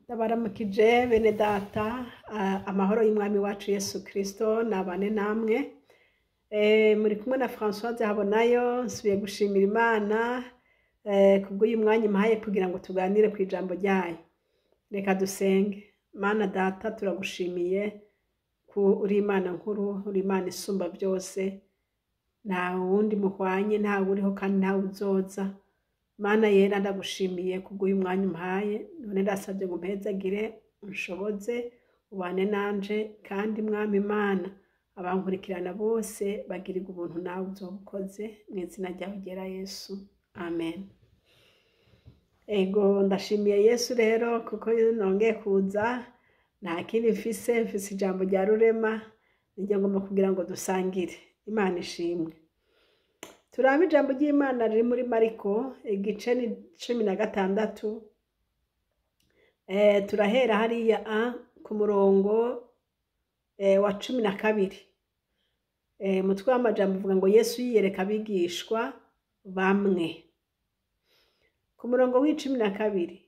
Ndabaramukije bene data, amahoro y'umwami wacu Yesu Kristo nabane namwe. Muri kumwe na Françoise Habonayo, nsubiye gushimira Imana kubw'uyu mwanya impaye kugira ngo tuganire ku ijambo ryayo. Reka dusenge. Mana data, turagushimiye ko uri Imana nkuru, uri Imana isumba byose, nta wundi muhwanye, ntawe uriho kandi ntawe uzoza. Mana yera, ndagushimiye kubw'uyu mwanya umpaye, none ndasabye ngo umpezagire, unshoboze, ubane nanje, kandi Mwami Imana, abankurikirana bose bagirirwe ubuntu nawe uzoba ukoze, mu izina ryawe ryera Yesu, amen. Ego, ndashimiye Yesu rero kuko nongeye kuza, nta kindi mfise, mfise ijambo rya Rurema, niryo ngomba kugira ngo dusangire. Imana ishimwe. Turabe ijambo ry'Imana riri muri Mariko, igice ni 16. Turahera hariya ku murongo wa 12. Umutwe w'amajambo uvuga ngo Yesu yiyereka abigishwa bamwe. Ku murongo w'12,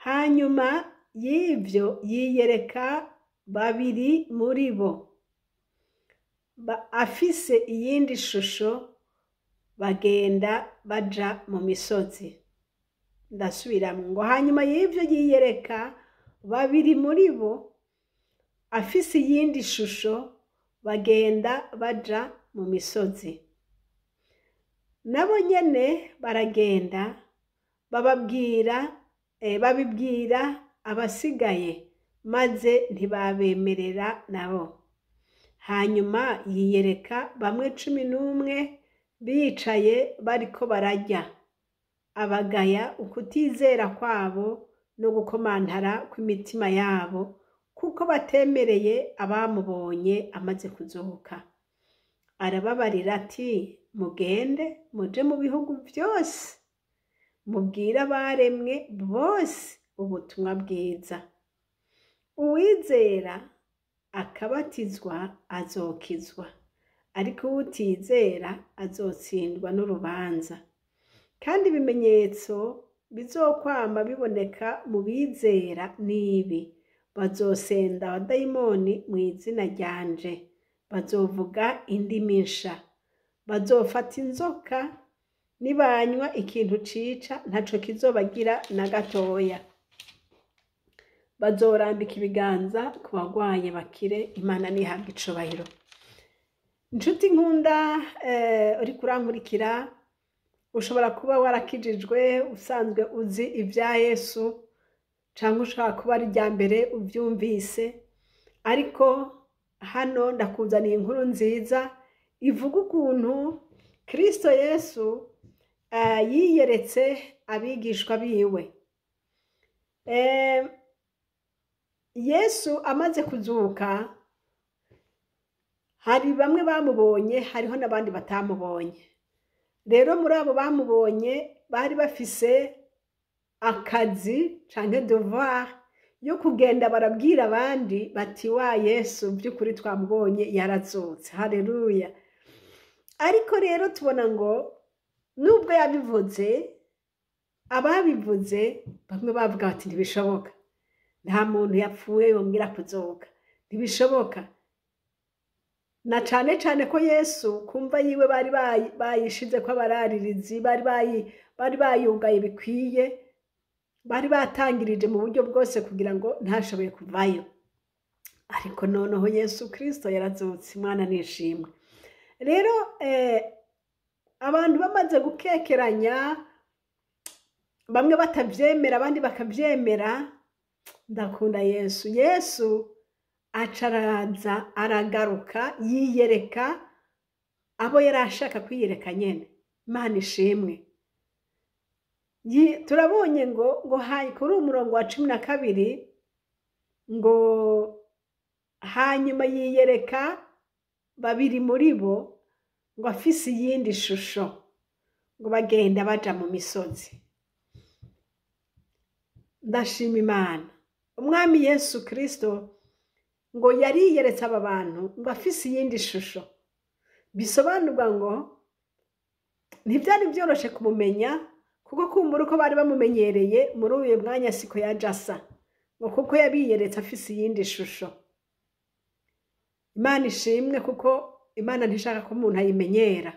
hanyuma y'ivyo yiyereka babiri muri bo, afise iyindi shusho, bagenda baja mu misozi. Ndasubiramwo ngo hanyuma y'ivyo yiyereka babiri muri bo, afise iyindi shusho, bagenda baja mu misozi. Nabo nyene baragenda bababwira, babibwira abasigaye, maze ntibabemerera nabo. Hanyuma yiyereka bamwe 11 bicaye bariko bararya, abagaya ukutizera kwabo no gukomantara kw'imitima yabo, kuko batemereye abamubonye amaze kuzuka. Arababarira ati: mugende muje mu bihugu vyose, mubwire abaremwe bose ubutumwa bwiza. Uwizera akabatizwa azokizwa, ariko uwutizera azotsindwa n'urubanza. Kandi ibimenyetso bizokwama biboneka mu bizera nibi: bazosenda abadayimoni mu izina ryanje, bazovuga indimi nsha, bazofata inzoka, nibanywa ikintu cica ntaco kizobagira na gatoya, bazorambika ibiganza ku bagwaye bakire. Imana nihabwe icubahiro. Inshuti nkunda, uriko urankurikira, ushobora kuba warakijijwe, usanzwe uzi ibya Yesu, cyangwa ushobora kuba ari irya mbere ubyumvise, ariko hano ndakuzaniye inkuru nziza ivuga ukuntu Kristo Yesu yiyeretse abigishwa biwe. Yesu amaze kuzuka, hari bamwe bamubonye, hariho n'abandi batamubonye. Rero muri abo bamubonye bari bafise akazi canke devoir yo kugenda barabwira abandi bati: wa Yesu by'ukuri twamubonye, yarazutse, haleluya. Ariko rero tubona ngo nubwo yabivuze, ababivuze bamwe bavuga bati: ntibishoboka, nta muntu yapfuye yongera kuzuka, ntibishoboka. Na cane cane ko Yesu kumva yiwe bari bayishize ko abararirizi, bari bayugaye bikwiye, bari batangirije mu buryo bwose kugira ngo ntashoboye kuvayo. Ariko noneho Yesu Kristo yarazutse, Imana nishimwe. Rero abantu bamaze gukekeranya, bamwe batavyemera, abandi bakavyemera, ndakunda Yesu. Yesu acaraza aragaruka, yiyereka abo yari ashaka kwiyereka nyene. Imana ishimwe. Turabonye ngo kuri umurongo wa 12 ngo hanyuma yiyereka babiri muri bo, ngo afise iyindi shusho, ngo bagenda baja mu misozi. Ndashima Imana. Umwami Yesu Kristo ngo yariyeretse aba bantu ngo afise iyindi shusho, bisobanurwa ngo ntibyari byoroshe kumumenya, kuko kumbura uko bari bamumenyereye muri uyu mwanya siko yaje asa. Ngo kuko yabiyeretse afise iyindi shusho. Imana ishimwe, kuko Imana ntishaka ko umuntu ayimenyera.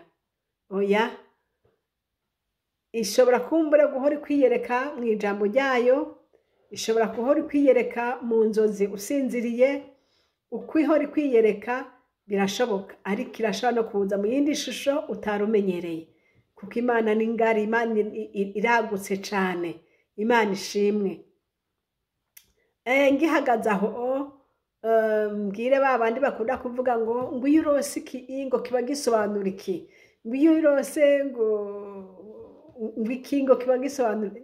Oya, ishobora kumbura guhora ikwiyereka mu ijambo ryayo, ishobora guhora ikwiyereka mu nzozi usinziriye, uko ihora ikwiyereka birashoboka, ariko irashobora no kuza mu yindi shusho utari umenyereye, kuko Imana ni ngari, Imana iragutse cane. Imana ishimwe. Ngihagaze aho, mbwire ba bandi bakunda kuvuga ngo iyo urose iki ngo kiba gisobanura iki, ngo iyo urose ngo iki ngo kiba gisobanura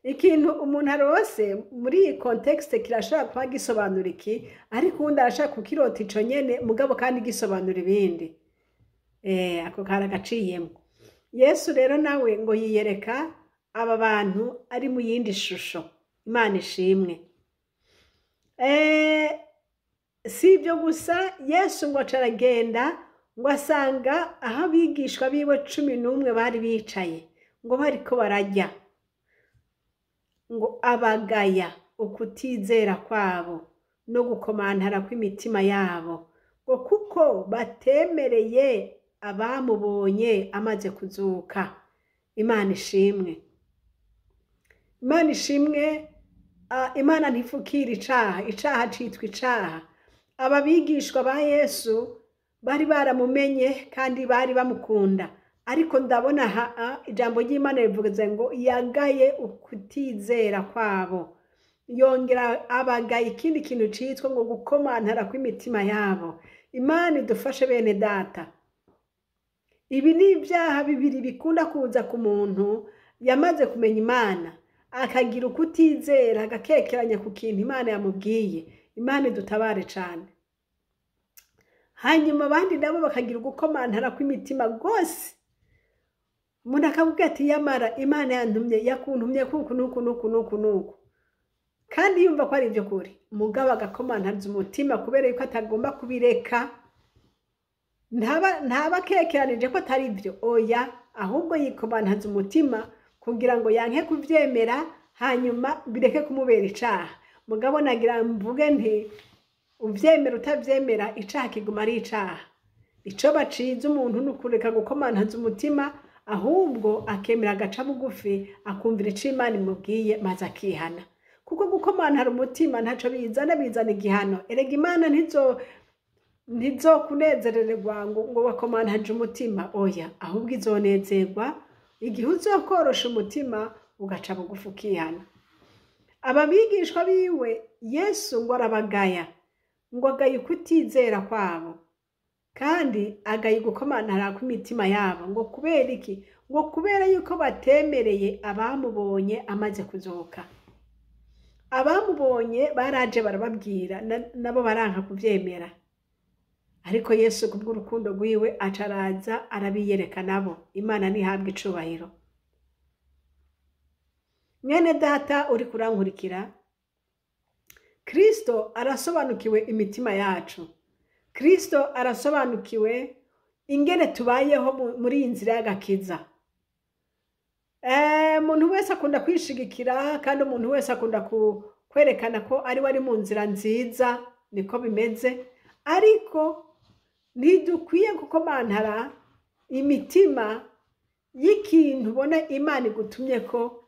ikintu. Umuntu arose muri iyi contexte kirashobora kuba gisobanura iki, ariko uwundi arashaka kukirota ico nyene mugabo kandi gisobanura ibindi. Ako kari agaciyemo. Yesu rero nawe ngo yiyereka aba bantu ari mu yindi shusho. Imana ishimwe. Si ibyo gusa, Yesu ngo aca aragenda, ngo asanga aho abigishwa biwe 11 bari bicaye, ngo bariko bararya, ngo abagaya ukutizera kwabo no gukomantara kw'imitima yabo, ngo kuko batemereye abamubonye amaze kuzuka. Imana ishimwe, Imana ishimwe. Imana ntifukira icaha, icaha citwa icaha. Aba bigishwa ba Yesu bari baramumenye kandi bari bamukunda, ariko ndabona ijambo ry'Imana rivuze ngo yagaye ukutizera kwabo, yongera abagaye ikindi kintu citwa ngo gukomantara kw'imitima yabo. Imana idufashe bene data. Ibi ni ibyaha bibiri bikunda kuza ku muntu yamaze kumenya Imana, akagira ukutizera, agakekeranya ku kintu Imana yamubwiye. Imana idutabare cane. Hanyuma abandi nabo bakagira ugukomantara kw'imitima rwose. Umuntu akavuga ati yamara Imana yantumye, yakuntumye kuku nuku nuku nuku nuku, kandi yumva ko ari ibyo kuri, mugabo agakomantaza umutima kubera yuko atagomba kubireka. Ntaba akekeranije ko atari byo, oya, ahubwo yikomantaza umutima kugira ngo yanke kuvyemera, hanyuma bireke kumubera icaha. Mugabo nagira mvuge nti uvyemera utavyemera, icaha kiguma ari icaha. Ico baciza umuntu ni ukureka gukomantaza umutima, ahubwo akemera agaca bugufi, akumvira ico Imana imubwiye, maze akihana. Kuko gukomantara umutima ntaco bizana, bizana igihano. Erega Imana ntizokunezerererwa ngo wakomantaje umutima, oya, ahubwo izonezerwa igihe uzokorosha umutima ugaca bugufi ukihana. Aba bigishwa biwe Yesu ngo arabagaya, ngo agaye ukutizera kwabo, kandi agaye gukomantara kw'imitima yabo. Ngo kubera iki? Ngo kubera yuko batemereye abamubonye amaze kuzuka. Abamubonye baraje barababwira, nabo baranka kuvyemera, ariko Yesu kubw'urukundo rwiwe acaraza arabiyereka nabo. Imana ntihabwe icubahiro. Mwene data uri kurankurikira, Kristo arasobanukiwe imitima yacu. Kristo arasobanukiwe ingene tubayeho muri iyi nzira y'agakiza. Umuntu wese akunda kwishigikira, kandi umuntu wese akunda kwerekana ko ari we ari mu nzira nziza, niko bimeze. Ariko ntidukwiye gukomantara imitima y'ikintu ubona Imana igutumye ko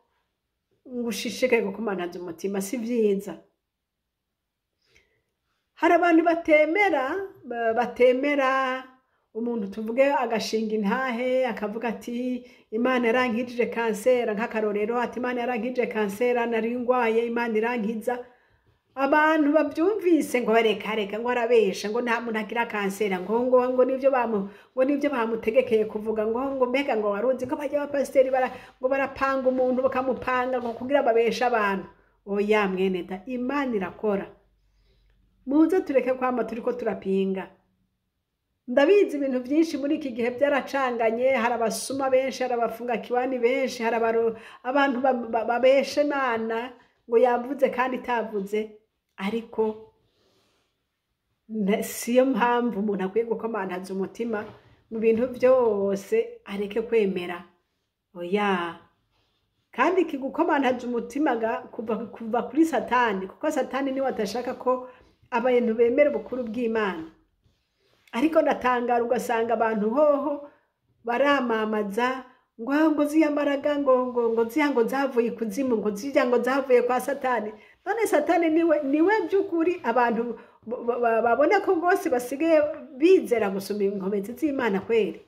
ngo ushishikaye gukomantaza umutima, si vyiza. Hari abantu batemera umuntu, tuvuge agashinga intahe akavuga ati Imana yarankijije kansera, nk'akarorero, ati Imana yarankijije kansera nari ngwaye, Imana irankiza. Abantu bavyumvise ngo bareka reka, ngo arabesha, ngo nta muntu agira kansera, ngo ngo ngo nivyo bamu ngo nivyo bamutegekeye kuvuga, ngo ngo mbega ngo waruzi ngo bajya abapasiteri ngo barapanga umuntu bakamupanga ngo kugira babeshe abantu. Oya mwene da, Imana irakora. Muze tureke kwama turiko turapinga. Ndabizi ibintu byinshi muri iki gihe byaracanganye, hari abasuma benshi, hari abafunga kiwani benshi, hari abantu babeshe Imana ngo yavuze kandi itavuze. Ariko siyo mpamvu umuntu akwiye gukomantaza umutima mu bintu byose areke kwemera. Oya, Kandi kigukomantaza umutima kuva kuri Satani, kuko Satani niwe atashaka ko abantu bemera ubukuru bw'Imana. Ariko ndatangara ugasanga abantu hoho baramamaza ngo ziya mbaraga ngo ziya ngo zavuye ikuzimu, ngo zirya ngo zavuye kwa Satani. None Satani niwe by'ukuri abantu babona ko bose basigaye bizera gusoma inkomezi z'Imana kweri,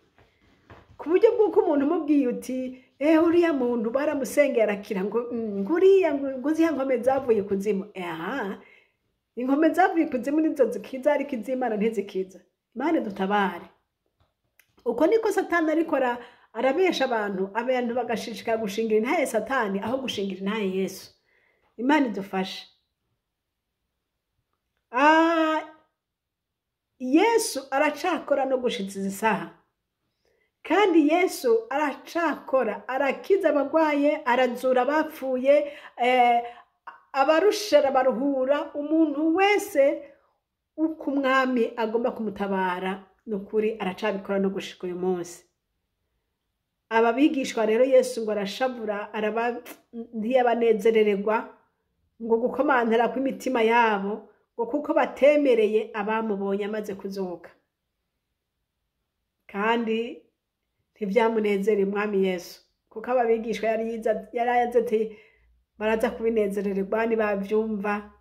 ku buryo bw'uko umuntu umubwiye uti uriya muntu baramusengera arakira, ngo nguriya ngo ziya nkomezi zavuye ikuzimu. Aha, inkomezi zavuye ikuzimu nizo zikiza, ariko iz'Imana ntizikiza. Imana dutabare. Uko niko Satani ariko arabesha abantu, abantu bagashishikara gushingira intahe Satani aho gushingira intahe Yesu. Imana idufashe. Yesu aracakora no gushitsa izi saha, kandi Yesu aracakora, arakiza abagwaye, arazura abapfuye, abarusha arabaruhura. Umuntu wese uko umwami agomba kumutabara, nukuri aracabikora no gushika uyu munsi. Aba bigishwa rero Yesu ngo arashavura, ntiyabanezerererwa ngo gukomantara kw'imitima yabo, ngo kuko batemereye abamubonye amaze kuzuka. Kandi ntivyamunezera umwami Yesu, kuko aba bigishwa yari yazi ati baraza kubinezerererwa nibavyumva,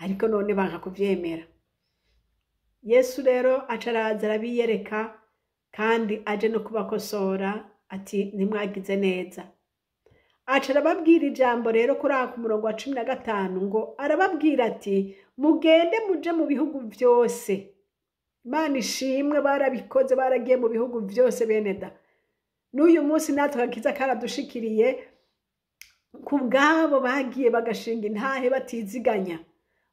ariko none banka kuvyemera. Yesu rero aca araza arabiyereka, kandi aje no kubakosora ati ntimwagize neza. Aca arababwira ijambo rero kuri aha ku murongo wa 15, ngo arababwira ati mugende muje mu bihugu vyose. Imana ishimwe, barabikoze, baragiye mu bihugu vyose bene da. N'uyu munsi natwe agakiza karadushikiriye ku bwabo bagiye bagashinga intahe batiziganya,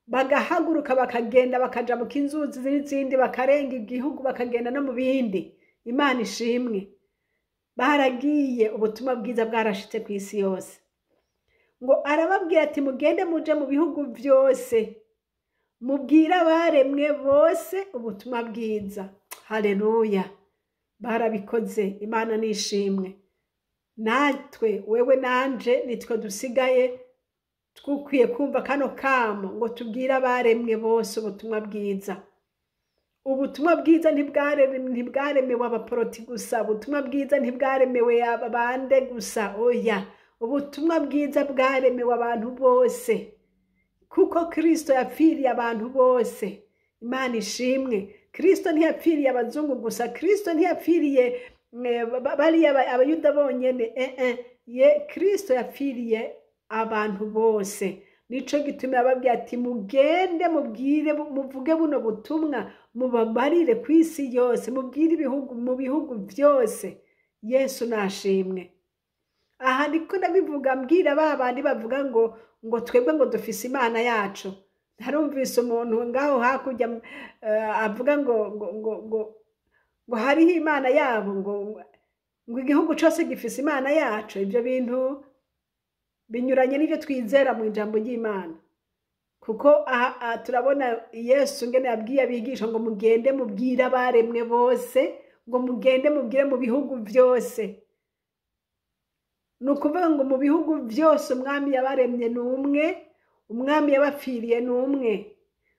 bagahaguruka bakagenda bakaja mu kinzuzi n'izindi, bakarenga igihugu bakagenda no mu bindi. Imana ishimwe, baragiye, ubutumwa bwiza bwarashitse ku isi yose. Ngo arababwira ati mugende muje mu bihugu vyose, mubwire abaremwe bose ubutumwa bwiza. Haleluya, barabikoze. Imana nishimwe. Natwe wewe nanje nitwe dusigaye twukwiye kumva kano kamo ngo tubwire abaremwe bose ubutumwa bwiza. Ubutumwa bwiza ntibwaremewe abaporoti gusa, ubutumwa bwiza ntibwaremewe abande gusa, oya, ubutumwa bwiza bwaremewe abantu bose, kuko Kristo yapfiriye abantu bose. Imana ishimwe. Kristo ntiyapfiriye abazungu gusa, Kristo ntiyapfiriye bariya abayuda bonyene, ye Kristo yapfiriye abantu bose. Nico gituma yababwiye ati mugende mubwire, muvuge buno butumwa, mubabarire ku isi yose, mubwire ibihugu, mu bihugu vyose. Yesu nashimwe. Aha ndiko ndabivuga mbwira ba bandi bavuga ngo twebwe ngo dufise Imana yacu. Ntarumvise umuntu ngaho hakurya avuga ngo ngo ngo ngo ngo hariho Imana yabo, ngo igihugu cose gifise Imana yacu. Ivyo bintu binyuranye n'ivyo twizera mu ijambo ry'Imana, kuko aha turabona Yesu ngene yabwiye abigisha ngo mugende mubwire abaremwe bose, ngo mugende mubwire mu bihugu vyose. Ni ukuvuga ngo mu bihugu vyose umwami yabaremye ni umwe, umwami yabapfiriye ni umwe.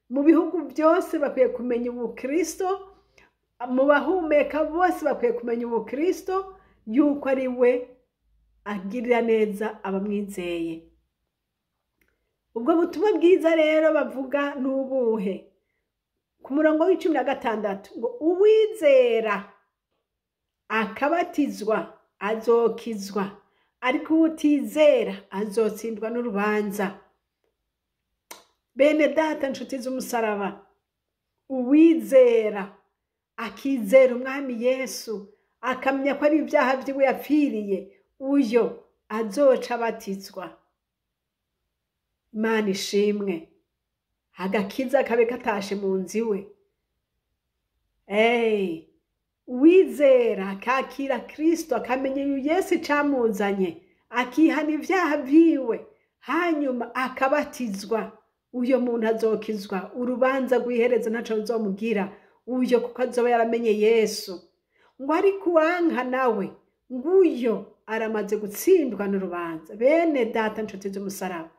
Mu bihugu byose bakwiye kumenya ubukristo, mu bahumeka bose bakwiye kumenya ubukristo, yuko ari we agirira neza abamwizeye. Ubwo butumwa bwiza rero bavuga n'ubuhe? Ku murongo w'16 ngo uwizera akabatizwa azokizwa, ariko uwutizera azotsindwa n'urubanza. Bene data nshuti z'umusaraba, uwizera akizera umwami Yesu, akamenya ko ari ibyaha vyiwe yapfiriye, uyo azoca abatizwa. Imana ishimwe, agakiza kabe katashe mu nzu iwe. Uwizera akakira Kristo, akamenya uyu Yesu icamuzanye, akihana ibyaha vyiwe, hanyuma akabatizwa, uyo muntu azokizwa. Urubanza rw'iherezo ntaco ruzomugira uyo, kuko azoba yaramenye Yesu. Ngo ariko uwanka nawe nguyo aramaze gutsindwa n'urubanza. Bene data, nshuti z'umusaraba,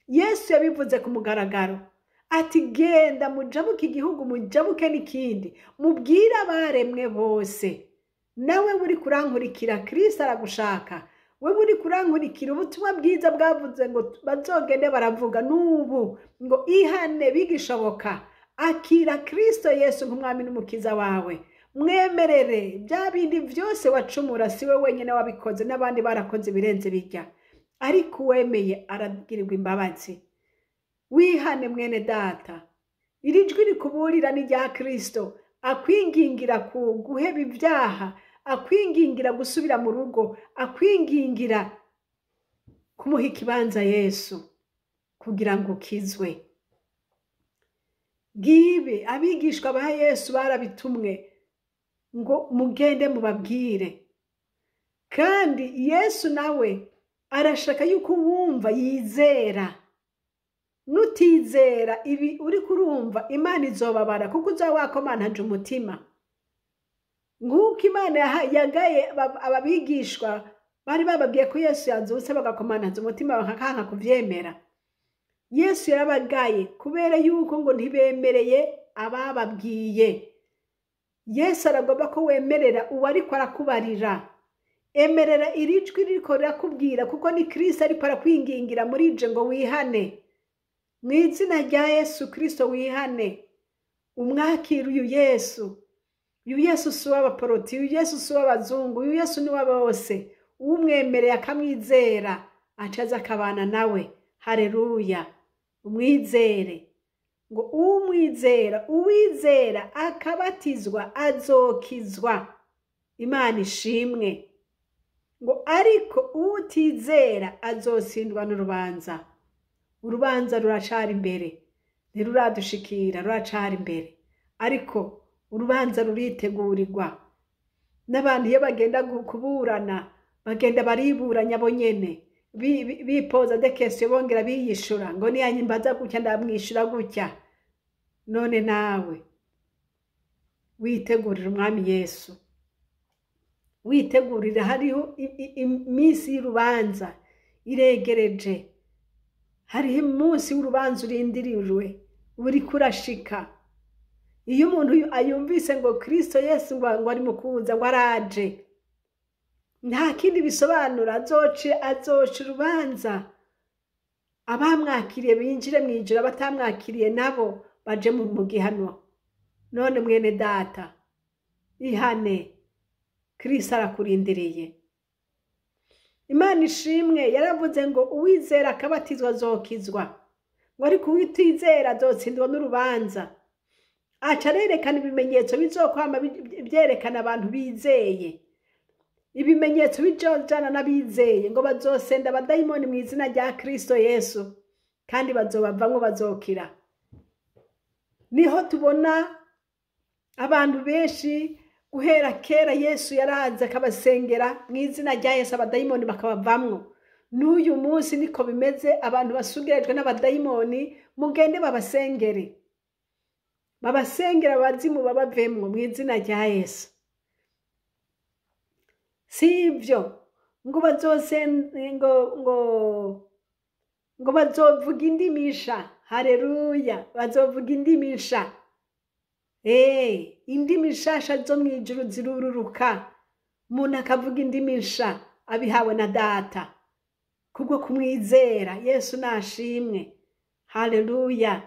Yesu yabivuze ku mugaragaro ati: "Genda mujabuke igihugu, mujabuke n'ikindi, mubwire abaremwe bose." Nawe uri kurankurikira, Kristo aragushaka. Wewe uri kurankurikira, ubutumwa bwiza bwavuze ngo bazogende baravuga n'ubu ngo ihane bigishoboka. Akira Kristo Yesu nk'umwami n'umukiza wawe, mwemerere bya bindi byose wacumura. Si we wenyine wabikoze, n'abandi barakoze ibirenze bijya, ariko uwemeye aragirirwa imbabazi. Wihane, mwene data. Iri jwi rikuburira ni rya Kristo, akwingingira ku guheba ibyaha, akwingingira gusubira mu rugo, akwingingira kumuha ikibanza Yesu kugira ngo ukizwe. Ngibi abigishwa ba Yesu barabitumwe ngo mugende mubabwire. Kandi Yesu nawe arashaka yuko uwumva yizera. Nutizera ibi uri kurumva, Imana izobabara, kuko uzaba wakomantaje umutima. Nk'uko Imana yagaye ababigishwa bari bababwiye ko Yesu yazutse, bagakomantaza umutima, bakakanka kuvyemera. Yesu yarabagaye kubera yuko ngo ntibemereye abababwiye. Yesu aragomba ko wemerera uwo ariko arakubarira. Emerera iri jwi ririko rirakubwira, kuko ni Kristo ariko arakwingingira muri ije ngo wihane. Mu izina rya Yesu Kristo, wihane, umwakire uyu Yesu. Uyu Yesu si uw'abaporoti, uyu Yesu si uw'abazungu, uyu Yesu ni uwa bose. Umwemereye akamwizera acaza akabana nawe. Hareruya! Umwizere. Ngo umwizera, uwizera akabatizwa azokizwa. Imana ishimwe. Ngo ariko utizera azotsindwa n'urubanza. Urubanza ruracari imbere, ntiruradushikira, ruracari imbere, ariko urubanza ruritegurirwa n'abantu. Iyo bagenda kuburana, bagenda bariburanya bo nyene, bipoza des questions, bongera biyishura ngo niyanyimbaza gutya ndamwishura gutya. None nawe witegurira umwami Yesu, witegurira. Hariho iminsi y'urubanza iregereje, hariho umunsi w'urubanza urindiriwe, uriko urashika. Iyo umuntu ayumvise ngo Kristo Yesu ngo ari mu kuza, ngo araje, nta kindi bisobanura, azoca urubanza. Abamwakiriye binjire mu ijuru, abatamwakiriye nabo baje mu gihano. None mwene data, ihane, Kristo arakurindiriye. Imana ishimwe, yaravuze ngo uwizera akabatizwa azokizwa, ngo ariko uwitizera azotsindwa n'urubanza. Aca arerekana ibimenyetso bizokwama byerekana abantu bizeye, ibimenyetso bijojana n'abizeye, ngo bazosenda abadayimoni mu izina rya Kristo Yesu, kandi bazobavamwo, bazokira. Niho tubona abantu benshi guhera kera Yesu yaraza akabasengera mu izina rya Yesu, abadayimoni bakabavamwo. N'uyu munsi niko bimeze. Abantu basugerejwe n'abadayimoni, mugende babasengere, babasengere, abazimu babavemwo mu izina rya Yesu. Si ibyo ngo ngo bazovuga indimi nsha. Hareruya! Bazovuga indimi nsha. Indimi nshasha zo mu ijuru zirururuka, umuntu akavuga indimi nsha abihawe na data kubwo kumwizera. Yesu nashimwe. Haleluya!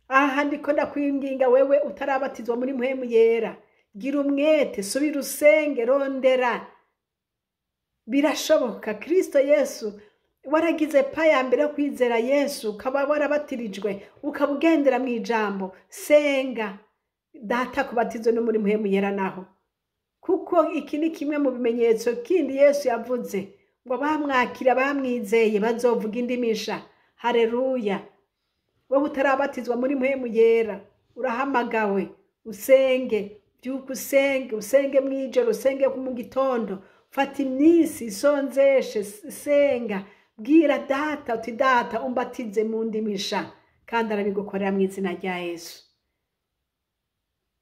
Aha ndiko ndakwinginga, wewe utarabatizwa muri Mpwemu Yera, gira umwete, subira usenge, rondera, birashoboka. Kristo Yesu, waragize pas ya mbere yo kwizera Yesu, ukaba warabatirijwe, ukaba ugendera mu ijambo, senga data kubatizwe no muri Mpwemu Yera naho, kuko iki ni kimwe mu bimenyetso kindi Yesu yavuze ngo bamwakira, bamwizeye, bazovuga indimi nsha. Hareruya! Wowe utarabatizwa muri Mpwemu Yera, urahamagawe, usenge, byuka usenge, usenge mw'ijoro, usenge mu gitondo, fata iminsi isonzeshe, senga, bwira data uti: "Data, umbatize mu ndimi nsha," kandi arabigukorera mu izina rya Yesu.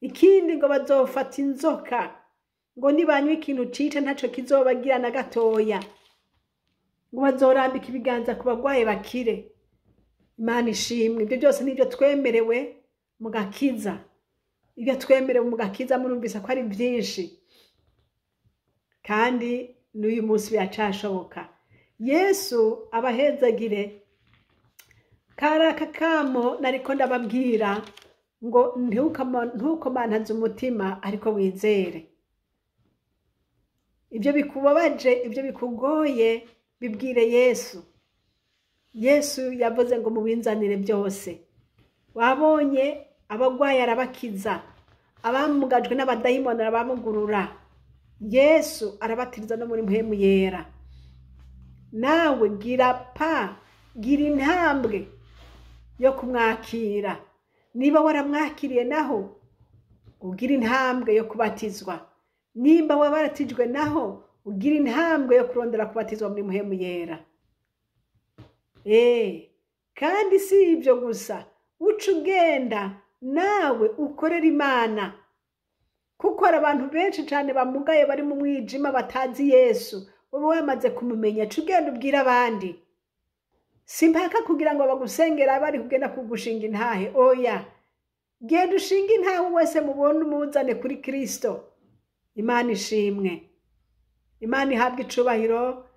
Ikindi ngo bazofata inzoka. Ngo nibanywa ikintu cica ntaco kizobagira na gatoya, ngo bazorambika ibiganza ku bagwaye bakire. Imana ishimwe. Ibyo byose nibyo twemerewe mu gakiza, ibyo twemerewe mu gakiza murumvise ko ari byinshi, kandi n'uyu munsi biracashoboka. Yesu abahezagire. Kari aka kamo nariko ndababwira ngo ntukomantaze umutima, ariko wizere. Ibyo bikubabaje, ibyo bikugoye, bibwire Yesu. Yesu yavuze ngo mubinzanire byose. Wabonye abagwayi arabakiza, abamugajwe n'abadayimoni arabamugurura. Yesu arabatiriza no muri mpwemu yera. Nawe gira pa, gira intambwe yo kumwakira. Niba waramwakiriye naho ugira intambwe yo kubatizwa. Nimba wabaratijwe naho ugira intambwe yo kurondera kubatizwa muri mpwemu yera. Kandi si ibyo gusa, uca ugenda nawe ukorera Imana, kuko hari abantu benshi cyane bamugaye bari mu mwijima batazi Yesu. Wowe wamaze kumumenya, ca ugenda ubwira abandi. Si mpaka kugira ngo bagusengera bari kugenda kugushinga intahe, oya. Genda ushinga intahe wese mubone umuzane kuri Kristo. Imana ishimwe, Imana ihabwe icubahiro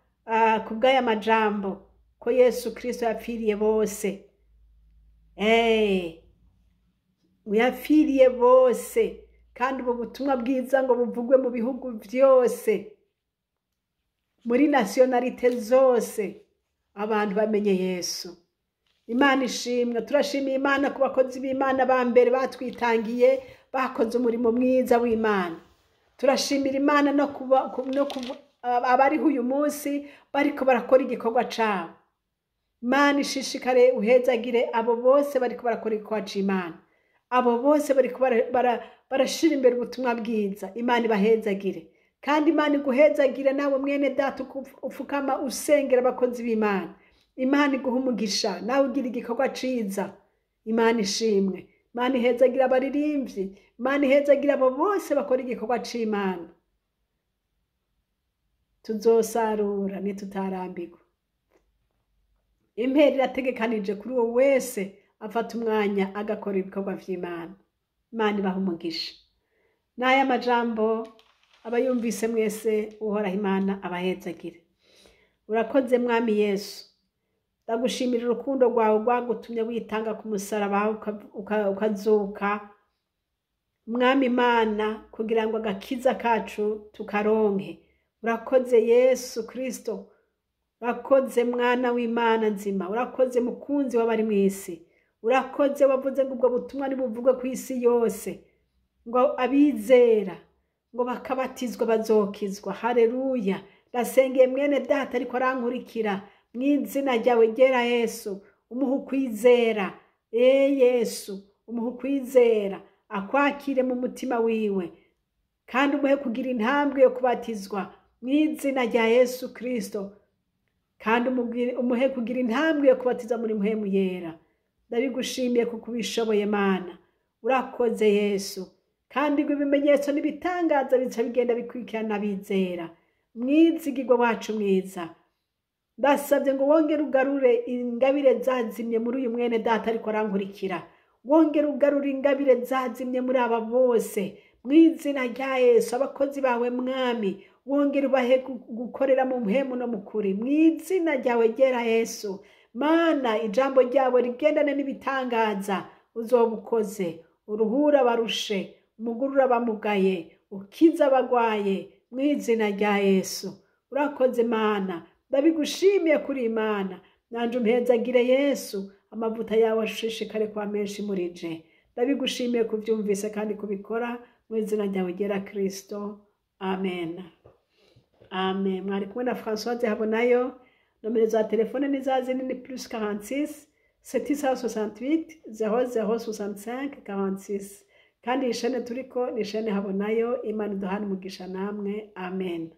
kubw'aya majambo ko Yesu Kristo yapfiriye bose. Yapfiriye bose, kandi ubu butumwa bwiza ngo buvugwe mu bihugu byose, muri nasiyonalite zose, abantu bamenye Yesu. Imana ishimwe. Turashimiye Imana ku bakozi b'Imana ba mbere batwitangiye, bakoze umurimo mwiza w'Imana. Turashimira Imana no kuba abariho uyu munsi bariko barakora igikorwa cabo. Imana ishishikare uhezagire abo bose bariko barakora igikorwa c'Imana, abo bose bariko barashira imbere ubutumwa bwiza. Imana ibahezagire, kandi Imana iguhezagire nawe mwene data ufukama usengera abakozi b'Imana. Imana iguha umugisha, nawe ugira igikorwa ciza. Imana ishimwe. Imana ihezagira abaririmbyi, Imana ihezagira abo bose bakora igikorwa c'Imana. Tuzosarura nitutarambirwa. Impera irategekanije kuri uwo wese afata umwanya agakora ibikorwa vy'Imana. Imana ibaha umugisha. N'aya majambo abayumvise mwese, Uhoraho Imana abahezagire. Urakoze Mwami Yesu, ndagushimira urukundo rwawe rwagutumye witanga ku musaraba ukazuka, Mwami Imana, kugira ngo agakiza kacu tukaronke. Urakoze Yesu Kristo, urakoze Mwana w'Imana nzima, urakoze mukunzi w'abari mw'isi, urakoze wavuze ngo ubwo butumwa nibuvugwe ku isi yose, ngo abizera ngo bakabatizwa bazokizwa. Haleluya. Ndasengeye mwene data ariko arankurikira, mw'izina ryawe ryera Yesu, umuhe ukwizera. Yesu, umuhe ukwizera, akwakire mu mutima wiwe, kandi umuhe kugira intambwe yo kubatizwa mw'izina rya Yesu Kristo, kandi umuhe kugira intambwe yo kubatizwa muri mpwemu yera. Ndabigushimiye kuko ubishoboye Mana. Urakoze Yesu, kandi ngo ibimenyetso n'ibitangaza bica bigenda bikurikirana abizera. Mwizigirwa wacu mwiza, ndasabye ngo wongere ugarure ingabire zazimye muri uyu mwene data ariko arankurikira. Wongere ugarure ingabire zazimye muri aba bose mw'izina rya Yesu. Abakozi bawe Mwami, wongere ubahe gukorera mu mpwemu no mu kuri mw'izina ryawe ryera Yesu. Mana, ijambo ryawe rigendane n'ibitangaza uzoba ukoze. Uruhura abarushe, umugurura abamugaye, ukiza abagwaye mw'izina rya Yesu. Urakoze Mana, ndabigushimiye kuri Imana. Nanje umpezagire Yesu, amavuta yawe ashishikare kwa menshi muri je. Ndabigushimiye kuvyumvise kandi kubikora mw'izina ryawe ryera Kristo. Amen. Amen. Mwari kumwe na Françoise Habonayo. Nomero za telefone ni za zindi, ni plus 46 768 0065 46. Kandi iyi shene turiko ni shene Habonayo. Imana iduhane umugisha namwe. Amen.